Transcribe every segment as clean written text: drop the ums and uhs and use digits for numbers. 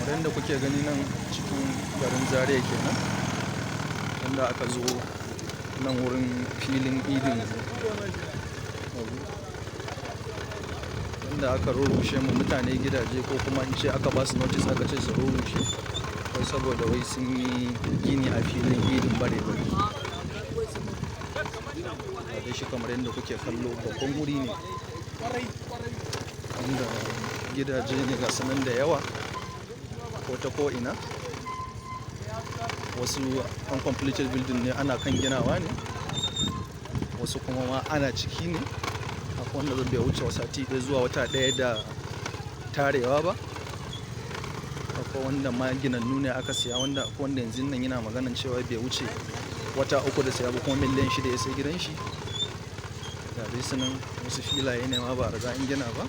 Kamar yadda kuke gani, nan cikin garin Zaria kenan, wanda aka zo nan wurin filin idin inda aka rurrushe ma mutane gidaje, ko kuma in ce aka ba su notice, aka ce su rurrushe, wai saboda wai sun yi gini a filin idin bare-bare. Ga dai shi kamar yadda kuke kallo, babban wuri ne wanda gidaje ne ga su nan da yawa ko ta ko ina. Wasu uncompleted building ne, ana kan ginawa ne, wasu kuma ma ana ciki ne. Akwai wanda bai wuce sati 1 zuwa wata 1 da tarewa ba. Akwai wanda ma ginannu ne aka siya, wanda akwai wanda yanzun nan yana maganan cewa bai wuce wata 3 da siya ba, kuma miliyan 6 ya sai gidan shi. Ga dai su nan, wasu filaye ne ma ba a riga an gina ba.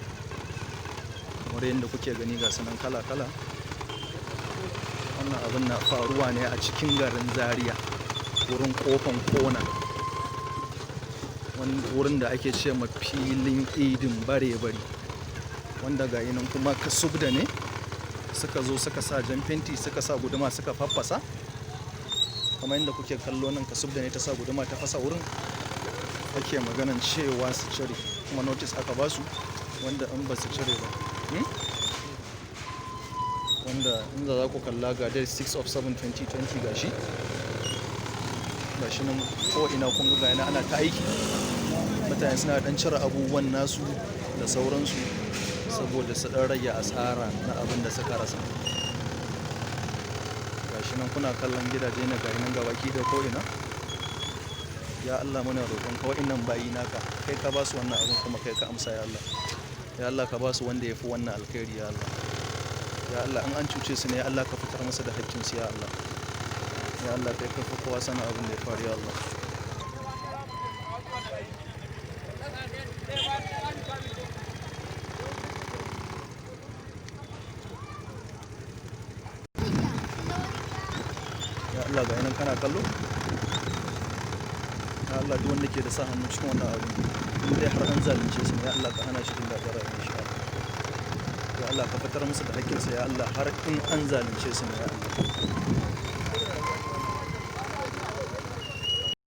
Kamar yadda kuke gani, ga su nan kala kala. Wannan abun na faruwa ne a cikin garin Zaria, wurin ƙofan kona. Wurin da ake ce ma filin idin bare-bari. Wanda ga yi nan kuma kasubda ne suka zo suka sa jan fenti, suka sa guduma suka faffasa. Kamar yadda kuke kallo nan, kasubda ne ta sa guduma ta fasa wurin. Ake maganan cewa su cire, kuma notice aka ba su, wanda in ba su cire ba. Wanda inda za ku kalla, ga date 6 of 7 2020 gashi. Gashi nan ko ina kun ga ga yana ana ta aiki. Mutane suna ɗan cire abubuwan nasu da sauransu saboda su ɗan rage asara na abin da suka rasa. Gashi nan kuna kallon gidaje na gayi nan gabaki ɗaya ko ina. Ya Allah, muna roƙon ka, wa'innan bayi naka, kai ka ba su wannan abun kuma kai ka amsa, ya Allah. Ya Allah, ka ba su wanda ya fi wannan alkhairi, ya Allah. Ya Allah, in an cuce su ne, ya Allah, ka fitar musu da haƙƙinsu, ya Allah. Ya Allah, kai ka fi kowa sanin abin da ya faru, ya Allah. Ya Allah, ga nan kana kallo. Ya Allah, duk wanda ke da sa hannu cikin wannan abu, in dai har an zalunce su ne, ya Allah, ka hana shi jin daɗin rayuwar shi, ya Allah. Ya Allah, ka fitar musu da haƙƙinsu, ya Allah, har in an zalunce su ne, ya Allah.